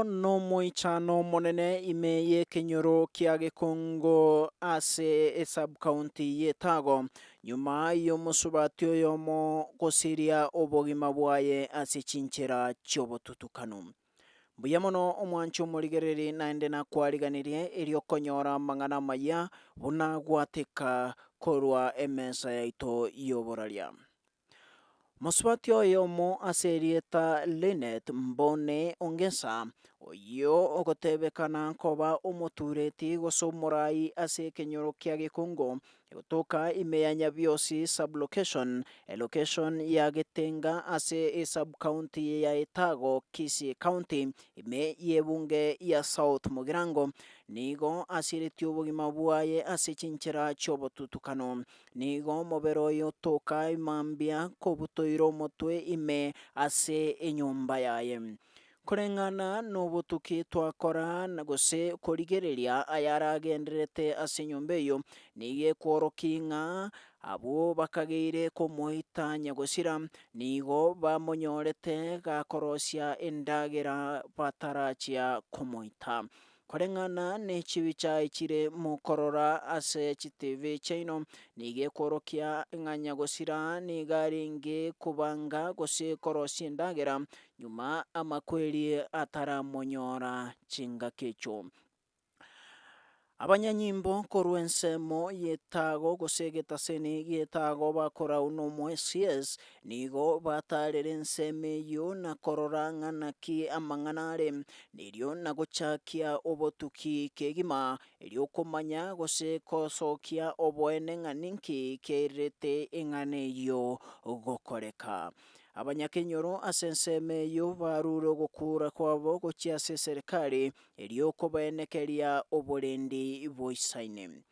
nomoichano omonene ime y'ekenyoro kia Gekongo ase esub-county y'Etago, nyuma y'omosubati oyomo gosiria obogima bwaye ase chinchera chi'obotutukanu. Mbuya mono omwanche omorigereri naende nakwariganirie erio okonyora amang'ana amaya buna gwateka korwa emesa yaito y'oboraria. Mosubati oyomo ase erieta Linet Mbone Ongesa, oyio ogotebekana koba omotureti gose omorai ase ekenyoro kia Gekongo, egotoka ime ya Nyabiosi sub-location, elocation ya Getenga ase esub-county ya Etago, Kisii County, ime y'ebunge ya South Mugirango, nigo asiretie obogima bwaye ase chinchera chi'obotutukano. Nigo omobere oye otoka imambia kobutoire omotwe ime ase enyomba yaye. Koreng'ana nobotuki twakora na gose korigereria ayaragendererete ase enyomba eyio, nigo ekworokia ng'a abwo bakageire komoita nyagosira, nigo bamonyorete gakorosia endagera batarachia komoita. Koreng'ana ne chibicha echire mokorora ase chitibi chiaino, nigo ekworokia ng'a nyagosira nigo arenge kobanga gose korosia endagera nyuma amakweri ataramonyora chingaki echio. Abanyanyimbo korwa ensemo y'etago gose egetaseni gi'etago bakorau n'omoecs nigo batarire ensemo eyio na korora ng'a naki amang'ana are. Erio nagochakia obotuki kegima, erio komanya gose kosokia oboene ng'a ninki kiairerete eng'ana eyio gokoreka. Abanyakenyoro ase ensemo eyio barure ogokuura kwabo gochia ase eserekari, erio kobaenekeria oborendi boisaine.